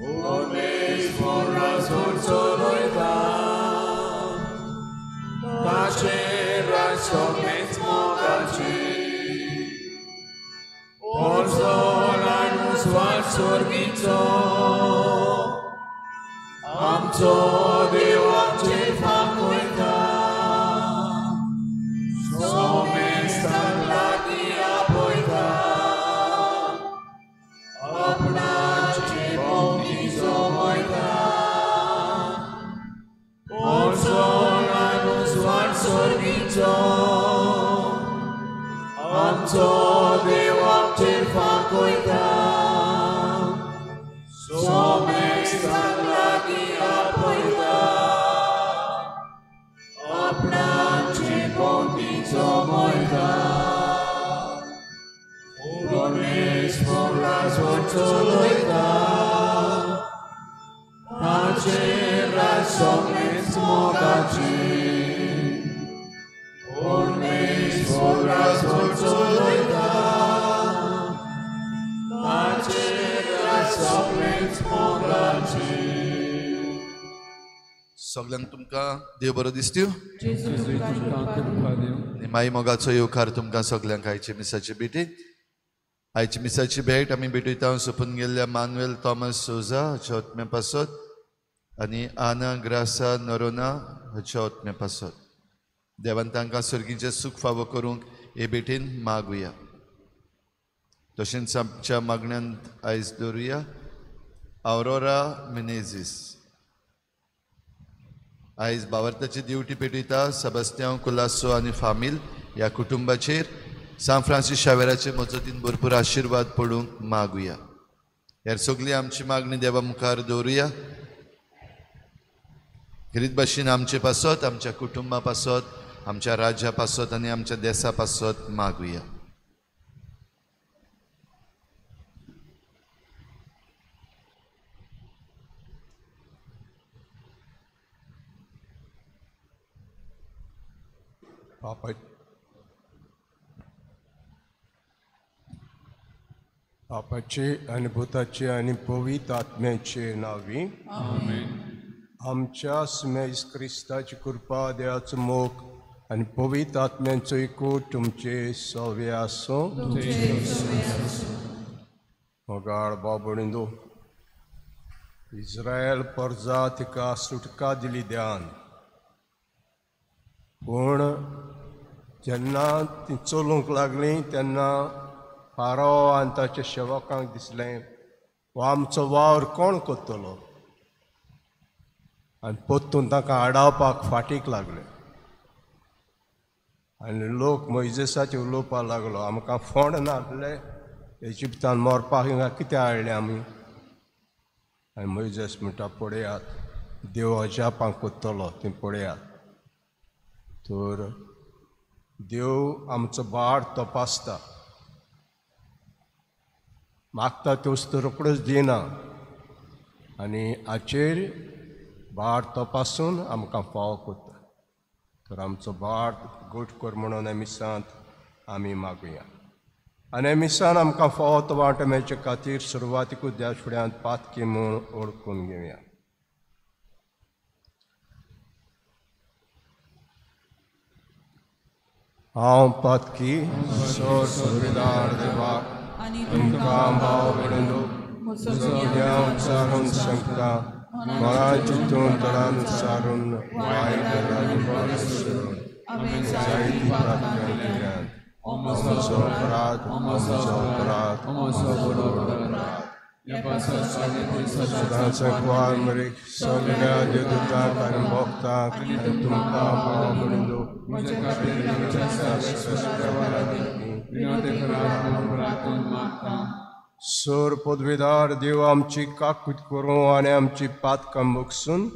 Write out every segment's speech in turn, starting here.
परमेश्वर राजवट चलयता, ताचें राज सगळेंच मोगाचें. पोरजोल आनी उजवाड सर्गीचो, आमचो देव आमचेर फांकयता. सोमेस्तांक लागीं आपयता, आपणाचे भोंवती जमयता. पोरजोल आनी उजवाड सर्गीचो, आमचो देव आमचेर फांकयता. सोमेस्तांक लागीं आपयता, आपणाचे भोंवती जमयता. परमेश्वर राजवट चलयता, ताचें राज सगळेंच मोगाचें. परमेश्वर राजवट चलयता, ताचें राज सगळेंच मोगाचें. सगळ्यांक तुमकां देव बरो दिसत्यो आनी माई मोगाचो येवकार तुमकां सगळ्यांक आयचे मिसाचे भेटीक. आयची मिसाची भेट आमी भेटयता सोंपून गेल्ल्या मानुएल थॉमस सोजा हाच्या आत्म्या पासत आनी आना ग्रासा नरोना हाच्या आत्म्या पासत. देवान तांकां सर्गीचें सूख फावो करूंक हे भेटीन मागुया. तशेंच आमच्या मागण्यांत आयज दवरुया आवरोरा मिनेझीस. आयज बावर्ताची दिवटी पेटयता सेबास्तियांव कुलासो आनी फामील ह्या कुटुंबाचेर सांत फ्रांसीस शावेराचे मजतीन भरपूर आशिर्वाद पडूंक मागुया. हेर सगळी आमची मागणी देवा मुखार दवरुया. खेरीत भाशेन आमचे पासत, आमच्या कुटुंबा पासत, आमच्या राज्या पासत आनी आमच्या देसा पासत मागुया. पापाचे आनी भुताचे आनी पवित्र आत्म्याचे नांवी आमेन. आमच्या सुमेज क्रिस्ताची कृपा, देवाचो मोग आनी पवित्र आत्म्यांचो एकूट तुमचे सवे आसूं. मोगाळ बाबणिंदो, इस्रायल परजा तिका सुटका दिली द्यान, पूण जेन्ना ती चलूंक लागली तेन्ना फारो आनी ताच्या सेवकांक दिसलें हो आमचो वावर कोण करतलो, आनी परतून तांकां आडावपाक फाटीक लागले. आनी लोक मोयजेसाचेर उलोवपाक लागलो, आमकां फोंड नासले इजिप्तान मरपाक हिंगा कितें हाडलें आमी. आनी मोयजेस म्हणटा, पळयात देव अजापां करतलो, ती पळयात. तर देव आमचो बाळ तपासता, मागता त्यो वस्तू रोखड्योच दिना आनी हाचेर बाळ तपासून आमकां फावो करता. तर आमचो बाळ गोट कर म्हणून मिसांत आमी मागुया. आनी मिसान आमकां फावो तो वांटो मेळचे खातीर सुरवातीकूच देवा फुड्यांत पातकी म्हूण ओळखून घेवया. हांव पातकी सोर देवाक तुमकां भाव भयणींनो सगळ्या उच्चारून सांगता, मना चिंतून तणान उच्चारून वायट गजाली करून जायती प्रार्थना केल्यान. म्हजो अपराध, म्हजो अपराध, म्हजो व्हडलो अपराध. सदांच कुवार मरीक सगळ्या देवदूतांक आनी भक्तांक आनी तुमकां भाव भयणींनो सर पदवीदार देव आमची काकूत करूं आनी आमची पातकां मोगसून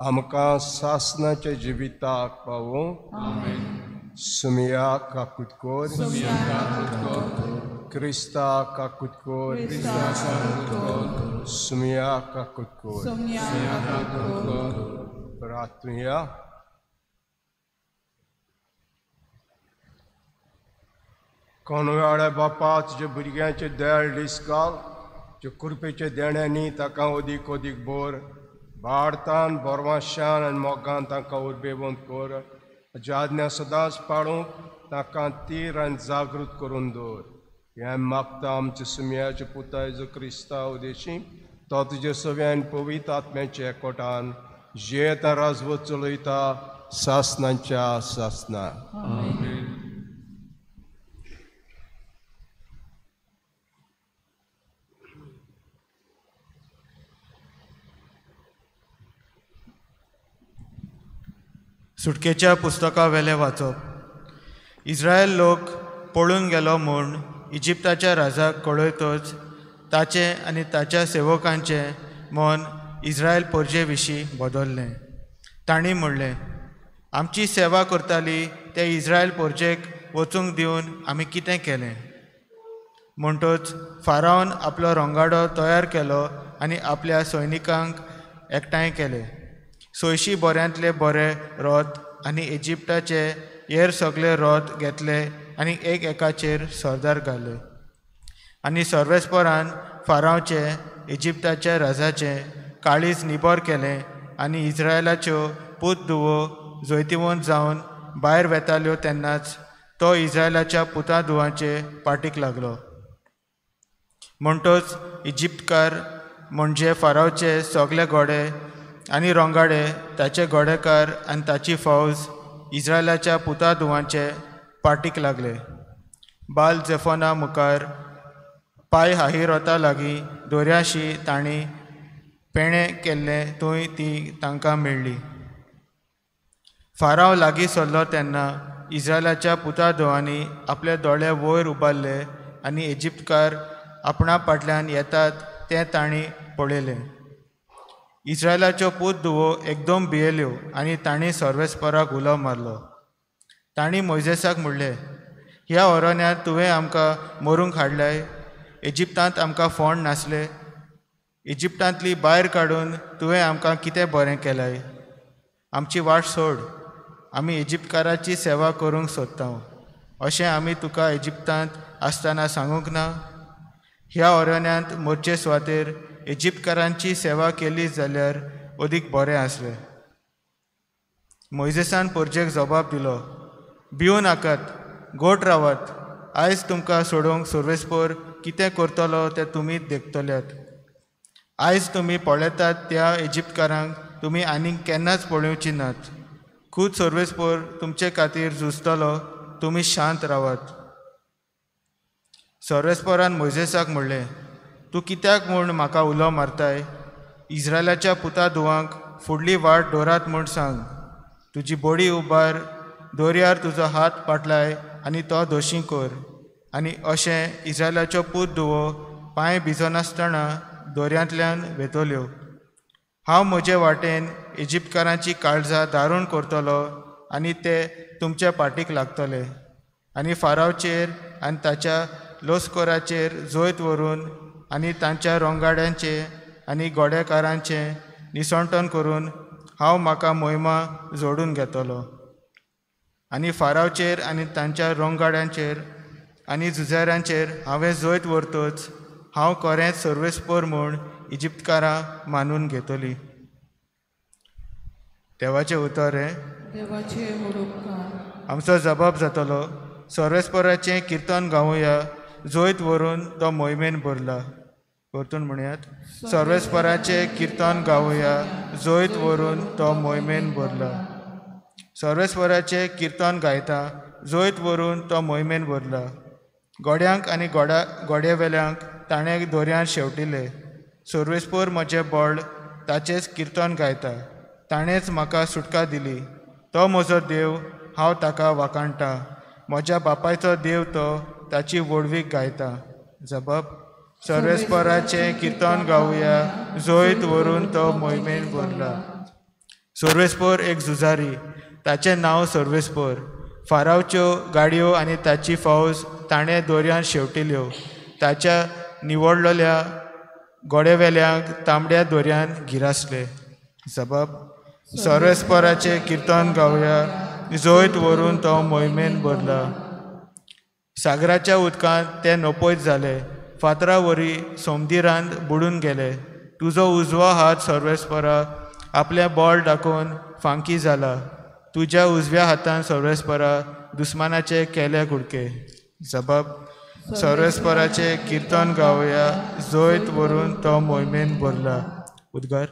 आमकां सासनाच्या जिविताक पावूं. सुमिया काकूत कर, क्रिस्ता काकूत कर, सुमिया काकूत कर. प्रार्थुया. कोणवेळा बापा तुज्या भुरग्यांचे दयाळ दीस घाल, ज्यो कृपेच्या देण्यांनी ताका अदीक अदीक भर भारतान बोरवाशान आनी मोगान तांकां उर्बेवंत कर. हाची आज्ञा सदांच पाळूंक तांकां तीर आनी जागृत करून दवर. हें मागता आमच्या सुमयाच्या पुता जेजू क्रिस्ता उदेशी तो तुजे सव्यान पवित्र आत्म्याच्या एकवटान जियेता राजवत चलयता सासनाच्या सासना. सुटकेच्या पुस्तका वेलें वाचप. इस्रायल लोक पळून गेलो म्हूण इजिप्ताच्या राजाक कळयतच ताचें आनी ताच्या सेवकांचें मन इस्रायल परजे विशीं बदल्लें. तांणी म्हणलें, आमची सेवा करताली ते इस्रायल परजेक वचूंक दिवन आमी कितें केलें? म्हणटच फारावन आपलो रंगाडो तयार केलो आनी आपल्या सैनिकांक एकठांय केले. 600 बऱ्यांतले बरे रोत आनी इजिप्ताचे हेर सगळे रोत घेतले आनी एक एकाचेर सरदार घाले. आनी सर्वेस्परान फारावचे इजिप्ताच्या राजाचें काळीज निबर केलें आनी इस्रायलाच्यो पूत धुवो जैतिवंत जावन भायर वेताल्यो तेन्नाच तो इस्रायलाच्या पुता धुवांचे पाटीक लागलो. म्हणटच इजिप्तकार म्हणजे फारावचे सगळे घोडे आनी रोंगाडे, ताचे घोडेकार आनी ताची फौज इस्रायलाच्या पुता धुवांचे पाटीक लागले. बाल जेफोना मुखार पाय हाहिरोता लागीं दोऱ्याशी तांणी पेणें केल्लें थंय ती तांकां मेळ्ळी. फाराव लागीं सरलो तेन्ना इस्रायलाच्या पुता धुवांनी आपले दोळे वयर उबारले आनी इजिप्तकार आपणा फाटल्यान येतात तें तांणी पळयलें. इस्रायलाच्यो पूत धुवो एकदम भियेल्यो आनी तांणी सर्वेस्पराक उलो मारलो. तांणी मोयजेसाक म्हणलें, ह्या अरण्यांत तुवें आमकां मरूंक हाडल्याय? इजिप्तांत आमकां फोंड नासले? इजिप्तांतली भायर काडून तुवें आमकां कितें बरें केलाय? आमची वाट सोड, आमी इजिप्तकाराची सेवा करूंक सोदता. अशें आमी तुका इजिप्तांत आसतना सांगूंक ना? ह्या अरण्यांत मरचे सुवातेर इजिप्तकारांची सेवा केली जाल्यार अदीक बरें आसलें. मोयजेसान परजेक जबाब दिलो, भिवू नाकात, गोट रावात. आयज तुमकां सोडोवंक सर्वेस्पर कितें करतलो तें तुमी देखतल्यात. आयज तुमी पळयतात त्या इजिप्तकारांक तुमी आनीक केन्नाच पळोवची नात. खूद सर्वेस्पर तुमचे खातीर झुजतलो, तुमी शांत रावात. सर्वेस्परान मोयजेसाक म्हणलें, तूं कित्याक म्हूण म्हाका उलो मारताय? इस्रायलाच्या पुता धुवांक फुडली वाट दवरात म्हूण सांग. तुजी बडी उबार, दर्यार तुजो हात पाटलाय आनी तो दोशी कर. आनी अशें इस्रायलाच्यो पूत धुवो पांय भिजनासतना दर्यांतल्यान वेतल्यो. हांव म्हजे वाटेन इजिप्तकारांची काळजां दारूण करतलो आनी ते तुमचे पाटीक लागतले. आनी फारावचेर आनी ताच्या लश्कराचेर जैत व्हरून आनी तांच्या रोंगाड्यांचे आनी घोडेकारांचें निसंटन करून हांव म्हाका मोहिमा जोडून घेतलो. आनी फारावचेर आनी तांच्या रोंगाड्यांचेर आनी झुजाऱ्यांचेर हांवें जैत व्हरतच हांव खरेंच सर्वेस्पर म्हूण इजिप्तकारां मानून घेतली. देवाचें उतर हें. आमचो जबाब जातलो. सर्वेस्पराचें किर्तन गावया, जैत व्हरून तो मोहिमेन भरला. परतून म्हणयात, सर्वेस्पराचें किर्तन गावया, जैत व्हरून तो मोहिमेन भरला. सर्वेस्पराचें किर्तन गायता, जैत व्हरून तो मोहिमेन भरला. घोड्यांक आनी घोड्यावेल्यांक ताणें दोरयान शेंवटिले. सर्वेस्पर म्हजें बळ, ताचेंच किर्तन गायता. ताणेंच म्हाका सुटका दिली. तो म्हजो देव, हांव ताका वाखाणटा. म्हज्या बापायचो देव तो, ताची व्हडवीक गायता. जबाब, सर्वेस्पराचें किर्तन गावया, जैत व्हरून तो मोहिमेन भरला. सर्वेस्पर एक झुजारी, ताचें नांव सर्वेस्पर. फारावच्यो गाडयो आनी ताची फौज ताणें दर्यांत शेंवटिल्यो. ताच्या निवडलेल्या घोडेवेल्यांक तांबड्या दर्यान गिरासले. जबाब, सर्वेस्पराचें किर्तन गावया, जैत व्हरून तो मोहिमेन भरला. सागराच्या उदकांत ते नपयत जाले. फातरा वरी सोमदिरांत बुडून गेले. तुजो उजवो हात सर्वेस्परा आपलें बळ दाखोवन फांकी जाला. तुज्या उजव्या हातान सर्वेस्परा दुस्मानाचे केले कुडके. जबाब. सर्वेस्पराचे किर्तन गावया, जैत व्हरून तो मोहिमेन भरला. उद्गार.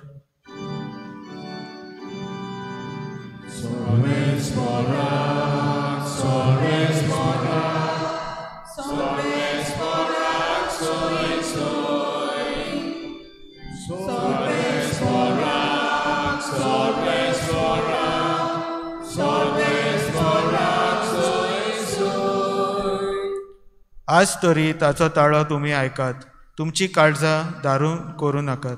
आज तरी ताचो ताळो तुमी आयकात, तुमची काळजां दारू करूं नाकात.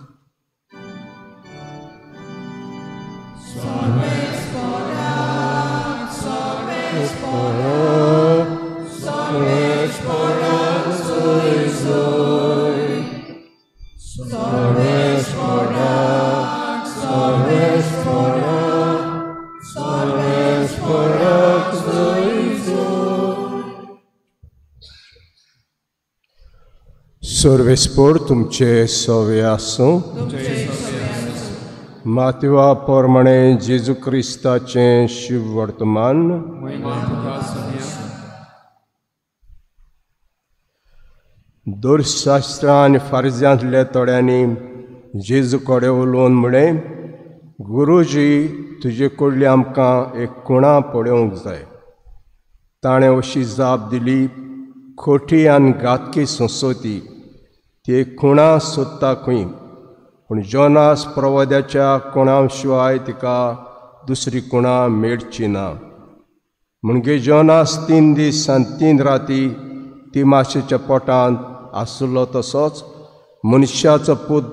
सर्वेस्पोर तुमचे सवे आसूं. मातवा प्रमाणे जेजू क्रिस्ताचें शिव वर्तमान. दोरशास्त्रां आनी फारिज्यांतल्या थोड्यांनी जेजू कडेन उलोवन म्हळें, गुरुजी, तुजे कडली आमकां एक कुणा पळोवंक जाय. ताणें अशी जाप दिली, खोटी आनी घातकी संस्कृती ती खुणा सोदता खंय, पूण जोनास प्रवाद्याच्या कोणा शिवाय तिका दुसरी खुणा मेळची ना. म्हणजे जोनास 3 दीस आनी 3 राती ती माशेच्या पोटांत आसलो, तसोच मनशाचो पूत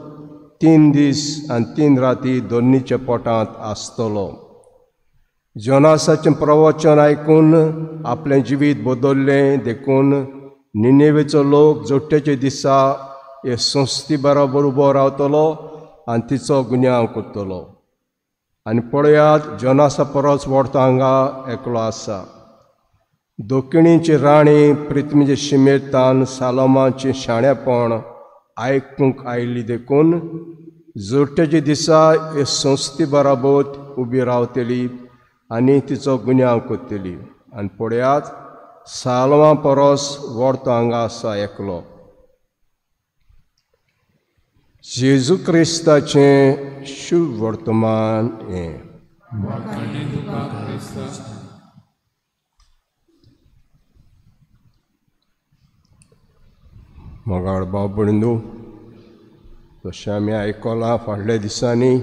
3 दीस आनी 3 राती दोन्नीच्या पोटांत आसतलो. जोनासाचें प्रवचन आयकून आपलें जिवीत बदल्लें देखून निनेवेचो लोक जोडटेच्या दिसा हे संस्थी बरोबर उबो रावतलो आनी तिचो गुन्यांव करतलो. आनी पळयात, जोनासा परस व्हडतो हांगा एकलो आसा. दक्षिणेची राणी पृथ्वीचे शिमेतान सालोमाचें शाणेपण आयकूंक आयली देखून जोडटेच्या दिसा हे संस्थी बरोबर उबी रावतली आनी तिचो गुन्यांव करतली. आनी पळयात, सालवा परस व्हडतो हांगा आसा एकलो. जेजू क्रिस्ताचें शुभ वर्तमान हें. मोगाळ भाव भयणींनो, जशें आमी आयकलां फाटल्या दिसांनी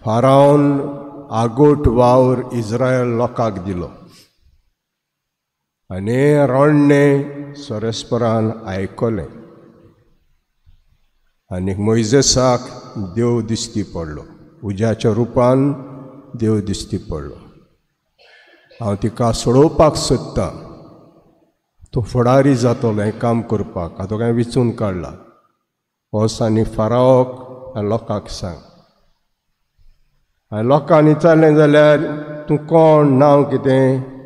फारावन आगोट वावर इस्रायल लोकांक दिलो आनी रडणें सरस्परान आयकलें आनी मोयजेसाक देव दिश्टी पडलो, उज्याच्या रुपान देव दिश्टी पडलो. हांव तिका सोडोवपाक सोदतां, तो फुडारी जातलो हें काम करपाक, आतां कांय विचून काडला. वच आनी फारावक आनी लोकांक सांग. आनी लोकांनी विचारलें जाल्यार तूं कोण, नांव कितें?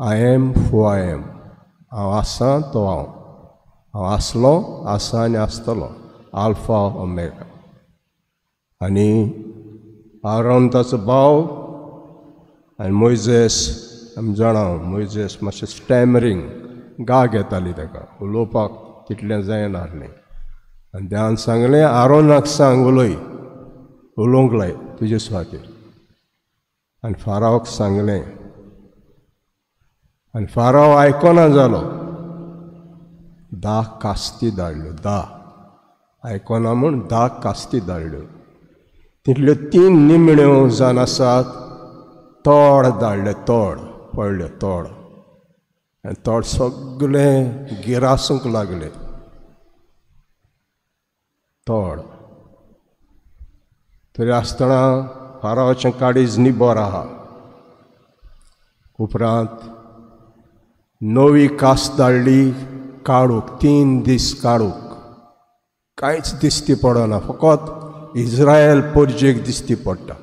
I am who I am. हांव आसा तो हांव, हांव आसलो, आसा आनी आसतलो, आल्फा ओमेगा. आनी आरोन ताचो भाव आनी मोयजेस, आमी जाणा मोयजेस मातशें स्टॅमरींग गाग येताली ताका, उलोवपाक तितलें जायनासलें. आनी देवान सांगलें, आरोनाक सांग उलय, उलोवंक लाय तुजे सुवातेर. आनी फारावक सांगलें आनी फाराव आयकना जालो. 10 कास्ती धाडल्यो, 10 आयकना म्हूण 10 कास्ती धाडल्यो. तितल्यो 3 निमण्यो जावन आसात तोड धाडले, तोड पडल्यो, तोड. आनी तोड सगळे गिरासूंक लागले, तोड. तरी आसतना फारावाचें काळीज निबर आहा. उपरांत नवी कास धाडली काडूक, 3 दीस काडूक, कांयच दिश्टी पडना, फकत इस्रायल परजेक दिश्टी पडटा,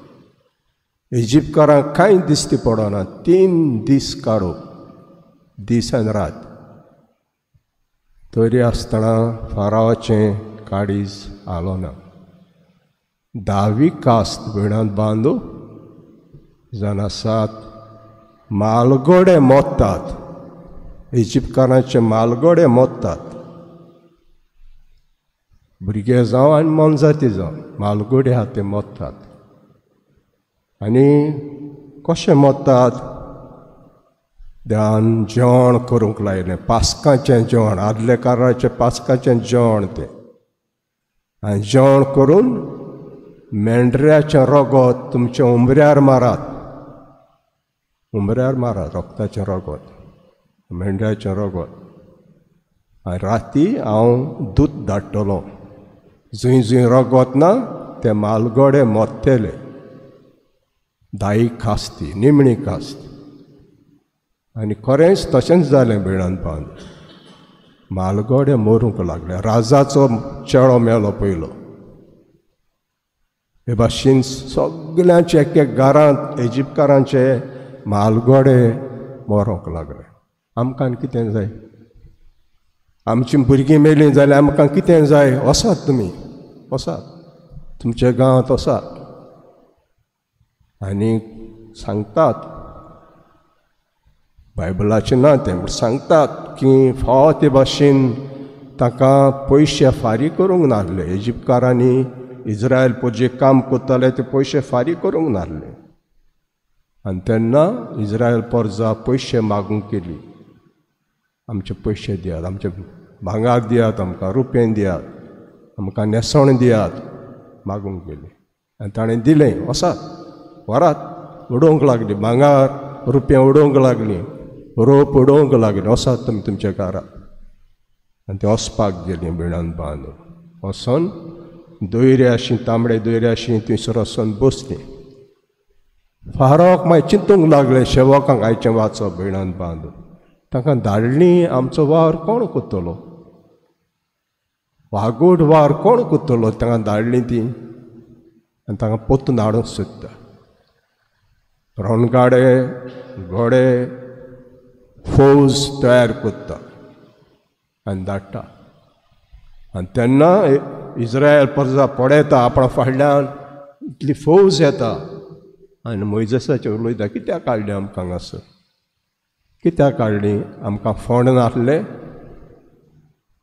इजिप्तकारांक कांय दिश्टी पडना. 3 दीस काडूक. दीस आनी रात. तरी आसतना फारावाचें काळीज आलो ना. 10वी कास्त भयणांत बांदू जावन आसात मालगोडे मोत्तात, इजिप्तकारांचे मालगोडे मोत्तात. भुरगे जावं आनी मोनजाती जावं मालगोडे आहा ते मोत्तात. आनी कशें मोत्तात? देवान जेवण करूंक लायलें, पास्काचें जेवण, आदले काराचें पास्काचें जेवण तें. आनी जेवण करून मेंढऱ्याचें रगत तुमच्या उमऱ्यार मारात, उमऱ्यार मारात रगताचें रगत, मेंढऱ्याचें रगत. आनी राती हांव दूद धाडटलो, जंय जंय रगत ना ते मालगोडे मोत्तले. 10 कास्ती, निमणी कास्त. आनी खरेंच तशेंच जालें भयणान पावन मालगोडे मरूंक लागले. राजाचो चेडो मेलो पयलो. हे भाशेन सगल्यांचे एक एक घरांत इजिप्तकारांचे मालगोडे मरोंक लागले. आमकां कितें जाय? आमची भुरगीं मेलीं जाल्यार आमकां कितें जाय? वसात तुमी, वसात तुमच्या गांवांत वसात. आनी सांगतात, बायबलाचें ना तें, पूण सांगतात की फावो ते भाशेन ताका पयशे फारीक करूंक नासले. इजिप्तकारांनी इज्रायल जे काम करताले ते पयशे फारीक करूंक नासले. आनी तेन्ना इज्रायल परजा पयशे मागूंक केली, आमचे पयशे दियात, आमचे भांगार दियात, आमकां रुपये दियात, आमकां न्हेसण दियात, मागूंक गेली. आनी ताणें दिलें, वसात व्हरात. उडोवंक लागली भांगार रुपया उडोवंक लागली, रोप उडोवंक लागली, वसात तुमी तुमच्या घरात. आनी ते वचपाक गेली भयणान बांदून. वचोन दोयऱ्याशी, तांबडे दोयऱ्याशी थंयसर वचोन बसली. फारोक मागीर चिंतूंक लागले सेवकांक आयचें वाचप भयणान बांदून, तांकां धाडली आमचो वावर कोण करतलो, वागोड वावर कोण करतलो? तांकां धाडली ती आनी तांकां परतून हाडूंक सोदता. रणगाडे घोडे फौज तयार करता आनी धाडटा. आनी तेन्ना इज्रायल परजा पळयता आपणा फाटल्यान इतली फौज येता आनी मोयजेसाचेर उलयता, कित्याक काडली आमकां हांगासर, कित्याक काडली? आमकां फोंड नासले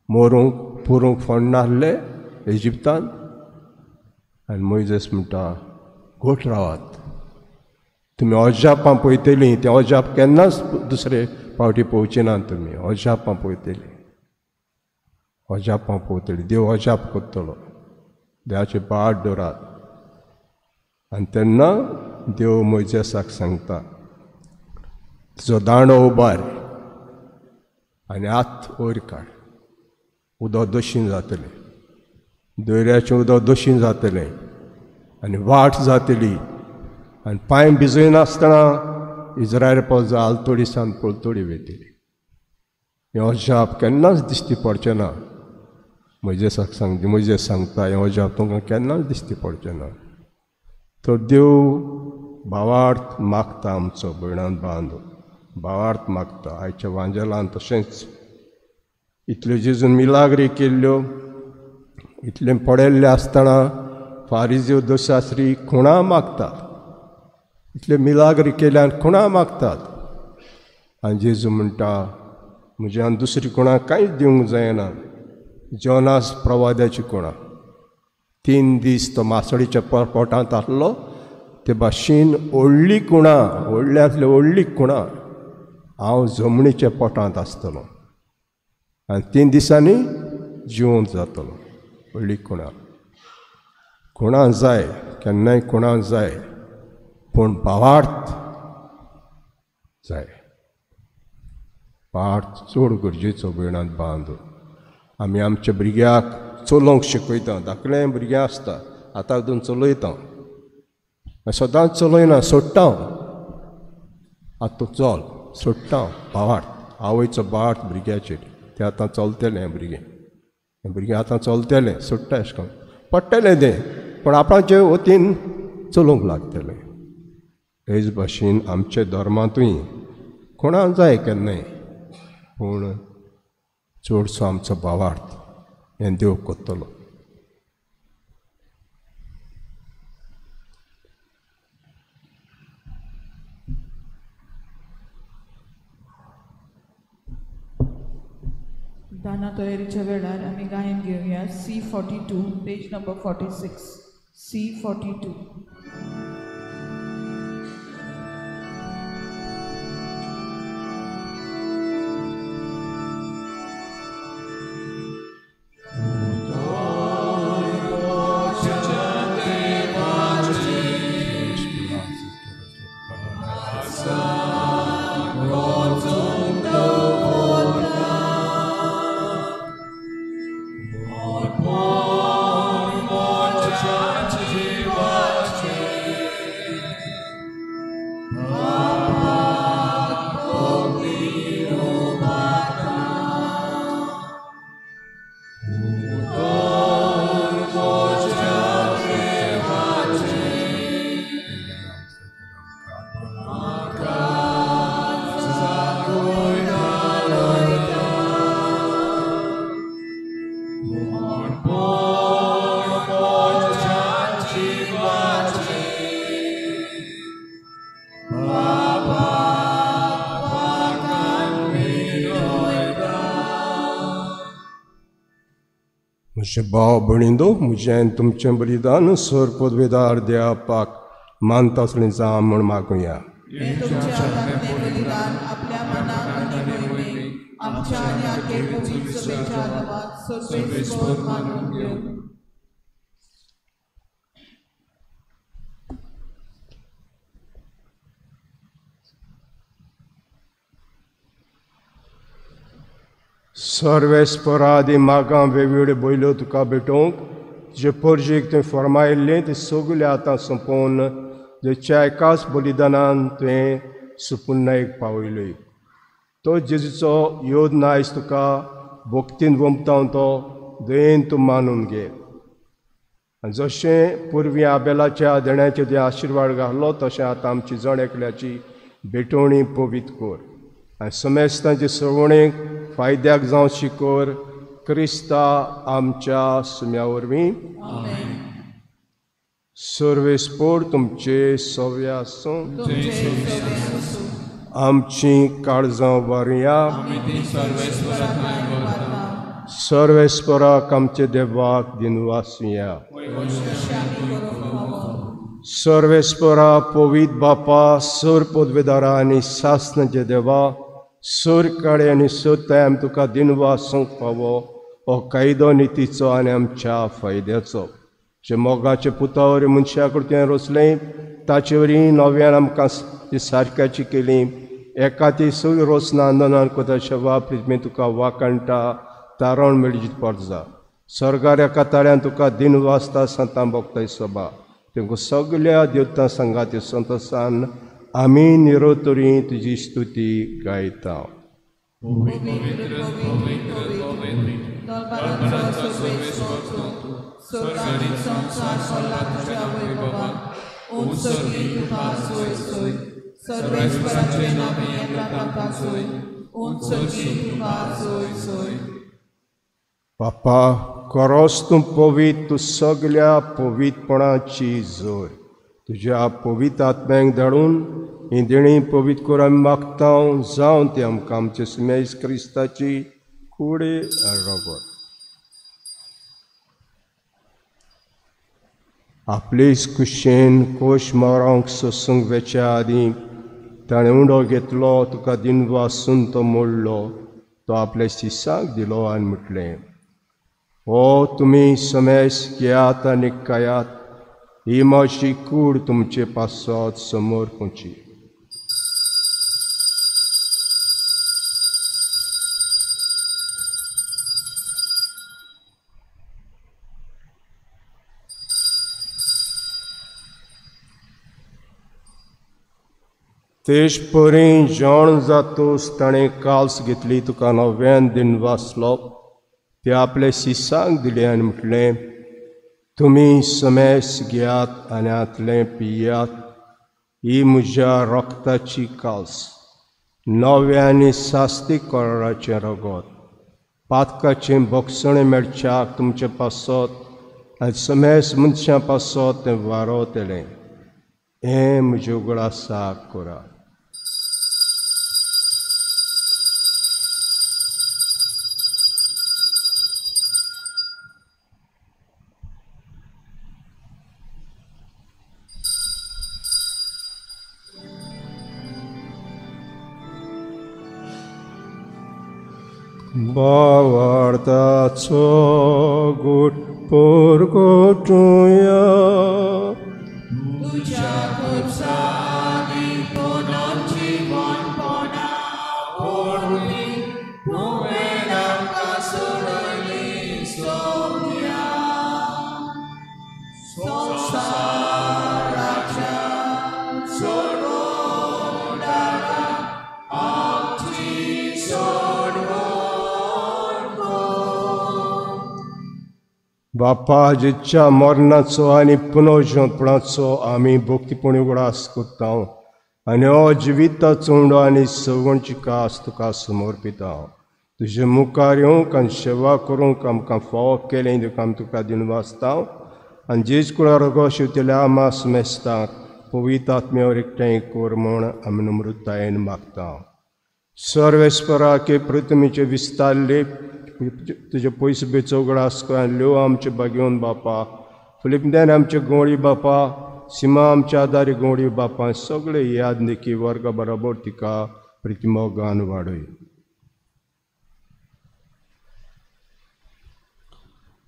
मरूंक पुरूंक, फोंड नासले इजिप्तान. आनी मोयजेस म्हणटा, गोठ रावात, तुमी अजापां पळयतलीं, तें अजाप केन्नाच दुसरे पावटी पळोवचे ना, तुमी अजापां पळयतलीं, अजापां पळयतलीं, देव अजाप करतलो, देवाचे बाट दवरात. आनी तेन्ना देव मोयजेसाक सांगता, तुजो दांडो उबार आनी हात वयर काड, उदक दोशीं जातलें, दर्याचें उदक दोशीं जातलें आनी वाट जातली. आनी पांय भिजयनासतना इज्रायल परजा आलतोडी सान पलतोडी वयतली. हें अजाप केन्नाच दिश्टी पडचें ना. मोयजेसाक सांग, मोयजेस सांगता, हें अजाप तुमकां केन्नाच दिश्टी पडचें ना. तर देव भावार्थ मागता आमचो भयणान बांदू, भावार्थ मागता. आयच्या वांजेलान तशेंच इतल्यो जेजून मिलाग्री केल्ल्यो, इतलें पडिल्लें आसतना फारिज्यो दोशास्त्री खुणा मागतात, इतले मिलाग्री केल्यान खुणा मागतात. आनी जेजू म्हणटा, म्हज्यान दुसरी खुणा कांयच दिवंक जायना, जोनास प्रवाद्याची खुणा. 3 दीस तो मासळीच्या पोटांत आसलो, ते भाशेन व्हडली खुणा, व्हडल्यांतली व्हडली खुणा, हांव जमनीच्या पोटांत आसतलो आनी 3 दिसांनी जिवंत जातलो. व्हडली खुणा, खुणा जाय, केन्नाय खुणा जाय, पूण भावार्थ जाय. भावार्थ चड गरजेचो भयणांत बांदून. आमी आमच्या भुरग्याक चलोवंक शिकयता, धाकलें भुरगें आसता हाताक धरून चलयता, सदांच चलयना, सोडटा, आतां तूं चल, सोडटा. भावार्थ, आवयचो भावार्थ भुरग्याचेर, तें आतां चलतलें भुरगें, हें भुरगें आतां चलतलें, सोडटा अशें करून पडटलें तें, पूण आपणाचे वतीन चलूंक लागतलें. हेच भाशेन आमच्या धर्मांतूय कोणा जाय, केन्नाय पूण चडसो आमचो भावार्थ हें देव करतलो. दाना तयारीच्या वेळार आमी गायन घेवया C42 page number 46 C42. म्हजे भाव भयणींनो, म्हजें तुमचें बलिदान सर पदवेदार देवाक मानता असलें जावं म्हूण मागुया. सर्वेस्परादी मागां वेगवेगळ्यो बैलो तुका भेटोवंक तुजे परजेक तुवें फर्मायल्लें तें सगळें आतां सोंपोवन जेच्या एकाच बलिदानान तुवें सुपुन्नायक पावयली. तो जेजूचो योद नायस तुका भक्तीन वमता तो दयेन तूं मानून घे. आनी जशें पुर्वी आबेलाच्या देण्याचे तुवें आशिर्वाद घालो तशें आतां आमची जण एकल्याची भेटवणी पवित्र कर आनी समेस्तांचे सवणेक फायद्याक जावं शिकोर क्रिस्ता आमच्या सुम्या वरवीं. सर्वेस्पोर तुमचे सव्य आसूं. आमची काळजां वारया. सर्वेस्पराक आमचे देवाक दिनवासुया. सर्वेस्परा पवित्र बापा, सर पदवेदारा आनी सासनाचे देवा, सर काळे आनी सर आमी तुका दिनवासूंक फावो हो कायदो नितीचो आनी आमच्या फायद्याचो. जे मोगाचे पुता वरी मनशा कडेन तुवें रचलें ताचे वरी नव्यान आमकां ती सारक्याची केली. एका ती सगळी रचना आंदोलन करता शेवा प्रिजमे तुका वाकाणटा तारण मेळची परजा. सर्गार एका ताळ्यान तुका दिनवासता संतां भोगताय सभा तेंका सगल्या देवतां संगाती संतोसान आमी निरोतरी तुजी स्तुती गायता. बापा, करोस तूं पवित्र, तूं सगल्या पवित्रपणाची जोर. तुज्या पवित्र आत्म्यांक धाडून ही देणी पवित्र कर आमी मागता जावन ती आमकां आमचे सुमेश क्रिस्ताची कुडी रगत. आपलेच कुशेन कोश मारोंक सोसूंक वेच्या आदीं ताणें उंडो घेतलो, तुका दिनवासून तो मोडलो, तो आपल्या शिसाक दिलो आनी म्हटलें, हो तुमी समेस घेयात आनी खायात, ही म्हजी कूड तुमचे पासत समोर पोची. तेज परी जेवण जातूच ताणें काल्स घेतली, तुका नव्यान दिनवासलो, ते आपले शिसांक दिले आनी म्हटलें, तुमी समेस घेयात आनी हांतलें पियात, ही म्हज्या रक्ताची काल्स, नव्या आनी सास्ती कराराचें रगत पातकाचें भोगसणें मेळच्याक तुमचे पासत आनी समेस मनशां पासत तें वारोवतलें. हें म्हज्या उगडासाक करात. भावार्थाचो गूट परगटुया. तुज्या खुर्सांनी पुनर्जीवनपणा व्हरली, तुवें आमकां सोडयली सोम्या. संवसाराच्या सोडवणारा आमची सोडवण. बापा, जेच्या मरणाचो आनी पुनर्जिवपणाचो आमी भक्तीपणी उगडास करता आनी हो जिविताचो उंडो आनी सवणची कास तुका समर्पिता. तुजे मुखार येवंक आनी सेवा करूंक आमकां फावो केलें देखून आमी तुका दिनवासता आनी जेज कुळा रगो शिवतल्या आमा समेस्तांक पवित्र आत्म्यावर एकठांय कर म्हूण आमी नम्रतायेन मागता. सर्वेस्पराके पृथ्वीचे विस्तारले तुजे पयस बेचो उगडास कर आनी ल्यो आमचे बागेवन बापा, फिलिपद्यान आमचे गवळी बापा, सीमा आमच्या आदारी गवळी बापा, सगळे याद निकी वर्गा बरोबर तिका प्रतिमोगान वाडय.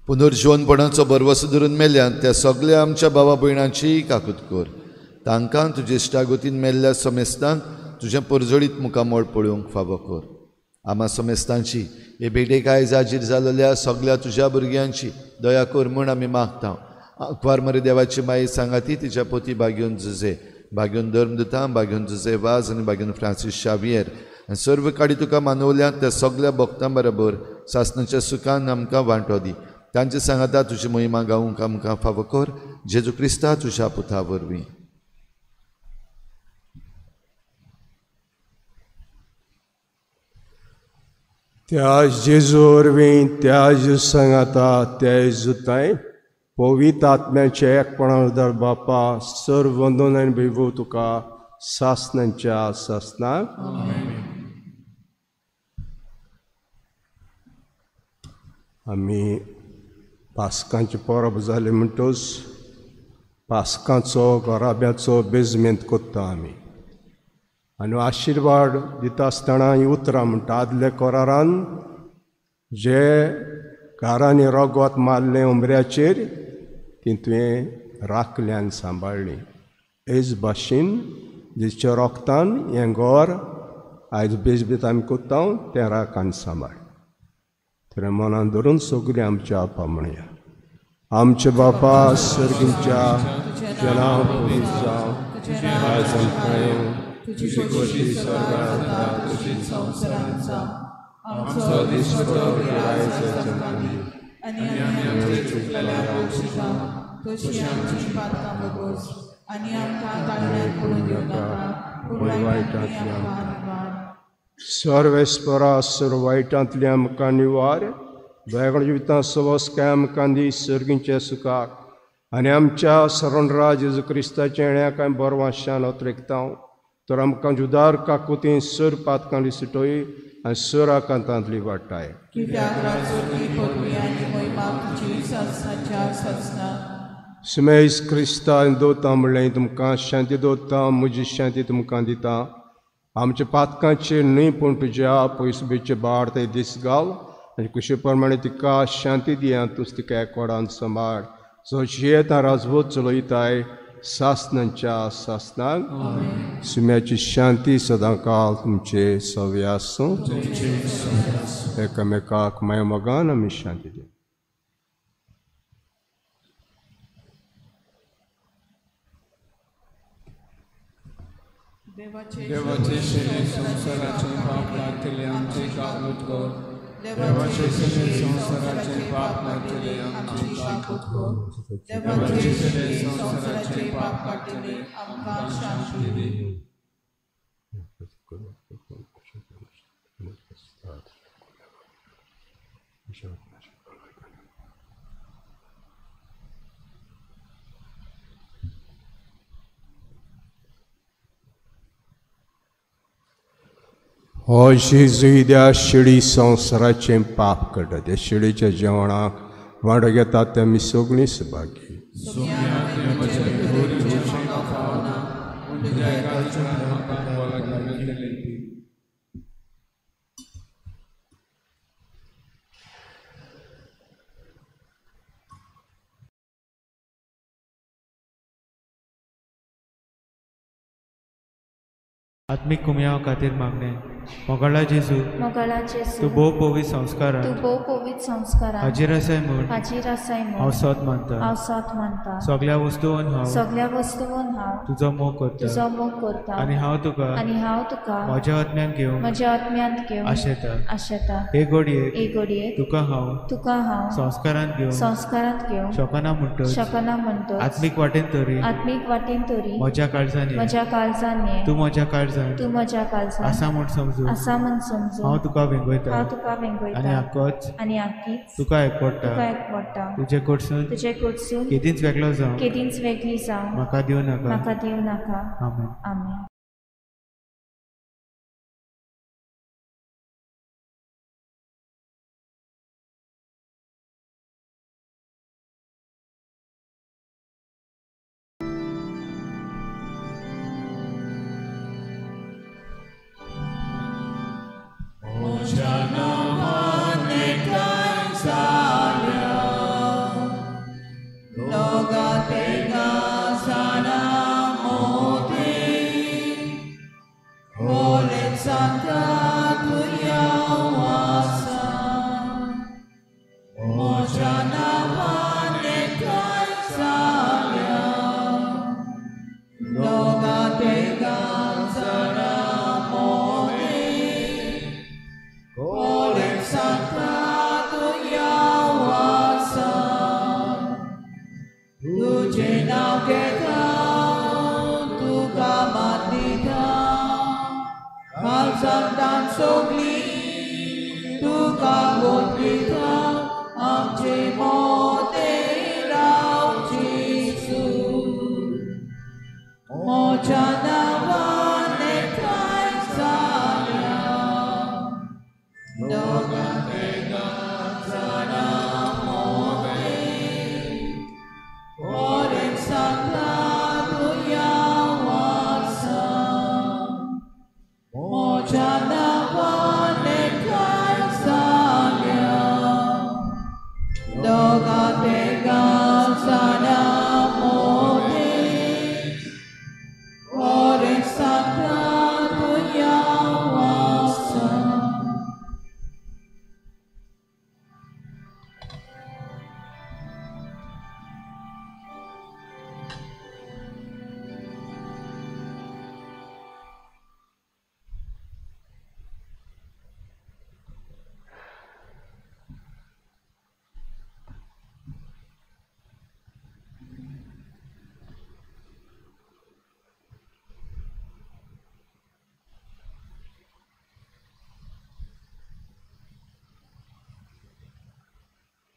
पुनर्जिवनपणाचो भरवसो धरून मेल्यान त्या सगळ्या आमच्या भावा भयणांची काकूत कर. तांकां तुजे इश्टागतीन मेल्ल्या समेस्तांक तुजें परजळीत मुखामळ पळोवंक फावो कर. आमा समेस्तांची हे भेटेक आयज हाजीर जालेल्या सगळ्या तुज्या भुरग्यांची दया कर म्हूण आमी मागता. आंकवार मरे देवाची माई सांगाती तिच्या पोती बागेवन जुजे, बागेवन धर्मदुतां, बागेवन जुजे वाज आनी बागेवन फ्रांसीस शावियर आनी सर्व काडी तुका मानवल्यात त्या सगळ्या भक्तां बरोबर सासणाच्या सुखान आमकां वांटो दी. तांचे सांगाता तुजी महिमा गावूंक आमकां फावो कर. जेजू क्रिस्ता तुज्या पुता वरवीं. त्या जेजू वरवीं, त्या जेजू सांगाता, त्या जेजूताय पवित्र आत्म्याचे एकपणा उदार बापा, सर्व वंदन आनी वैभव तुका सासणाच्या सासणाक. आमी पास्कांची परब जाली म्हणटच पास्कांचो घराब्याचो बेजमेंत करता आमी आनी आशिर्वाद दिता आसतना हीं उतरां म्हणटा. आदल्या करारान जे घरांनी रगत मारलें उमऱ्याचेर ती तुवें राखलें आनी सांबाळ्ळी. हेच भाशेन जेच्या रोगतान हें घर आयज बेजबेत आमी करता तें राख आनी सांबाळ. तर मनान धरून सगळीं आमच्या आपा म्हणया. आमचे बापा सर्गीच्या, तुजें नांव पवित्र जावं, तुजें राज्य येवं, तुजी खोशी स्वर्गांत जाता तशीच संवसारांत जावं. आमचो दिसपट्टो आयज आमकां दी आनी आमी आमचे चुकलेल्यांक बक्षिता तशी आमची पातकां भोगोस आनी आमकां ताळ्यांत पडून दिवं नाका, पूण वायटांतली आमकां निवार. सर्वेस्परा सर्व वायटांतली आमकां निवार. दयाळ जिवितांत सवसकाय आमकां दी सर्गींच्या सुखाक आनी आमच्या सरणराज जेजू क्रिस्ताच्या येण्याक आमी बरवाशान अत्रेकता. तर आमकां जुदार काकुती सर पातकांली सुटोय आनी सर आकांतांतली वाटाय. सुमेश क्रिस्तान दवरता म्हणलें तुमकां शांती दवरता, म्हजी शांती तुमकां दिता. आमच्या पातकांचेर न्हय पूण तुज्या पयसुबेचे बाळ ते दीस घाल आनी कुशे प्रमाणे तिका शांती दी आनी तूं तिका एकवटान सांबाळ. जो जियेता राजवट चलयताय सासणाच्या सासणाक. सुम्याची शांती सदांकाल तुमचे सवे आसूं. एकामेकाक माया मोगान आमी शांती दी. देवाचे सेवेत संवसाराचे पाप काडटले आमचे काकूत कर. देवाचे सेवेत संवसाराचे पाप काडटले आमचे काकूत कर. देवाचे सेवेत संवसाराचे पाप काडटले आमकां शांती दी. हो जेजू त्या शिडी संवसाराचें पाप करता, त्या शिडीच्या जेवणाक वांटो घेतात ते आमी सगळीं सभागी. आत्मीक कुमयाव खातीर मागणें. मोगाळा जेजू, तूं भोव पवित्र संस्कारांत हाजीर आसाय म्हूण हांव सत मानता. सगळ्या वस्तून हांव तुजो मोग करता आनी हांव तुका म्हज्या आत्म्यांत घेवंक आशेता. हे घडयेक तुका हांव संस्कारांत घेवंक शकना म्हणटच आत्मीक वाटेन तरी म्हज्या काळजान तूं म्हज्या काळजान आसा म्हूण समजू हांव तुका वेंगयता आनी आकीच तुका एकवटा. तुजे कडसून केदींच वेगळो जावं म्हाका दिवं नाका. आमेन. आमेन.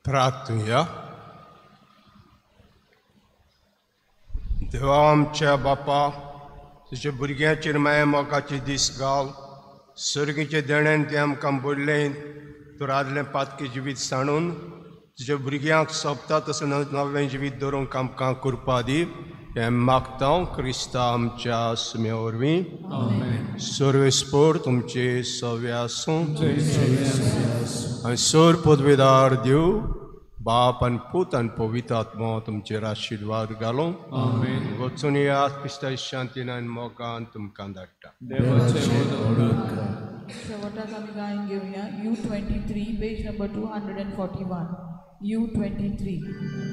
प्रार्थुया. देवा आमच्या बापा, तुज्या भुरग्यांचेर माया मोगाचे दीस घाल. सर्गीचे देणेन तें आमकां बोडलें. तूं आदलें पातकी जिवीत सांडून तुज्या भुरग्यांक सोंपता तसें नवें जिवीत दवरूंक आमकां कृपा दी. हें मागता क्रिस्ता आमच्या सुम्या वरवीं. सर्वेस्पोर तुमचे सवे आसूं. आनी सर पदवेदार देव बाप आनी पूत आनी पवित्र आत्मो तुमचेर आशिर्वाद घालूं. वचून येयात क्रिस्ता शांतीन आनी मोगान तुमकां धाडटा. शेवटाक आमी गायन घेवया. U23 page number 241. U23.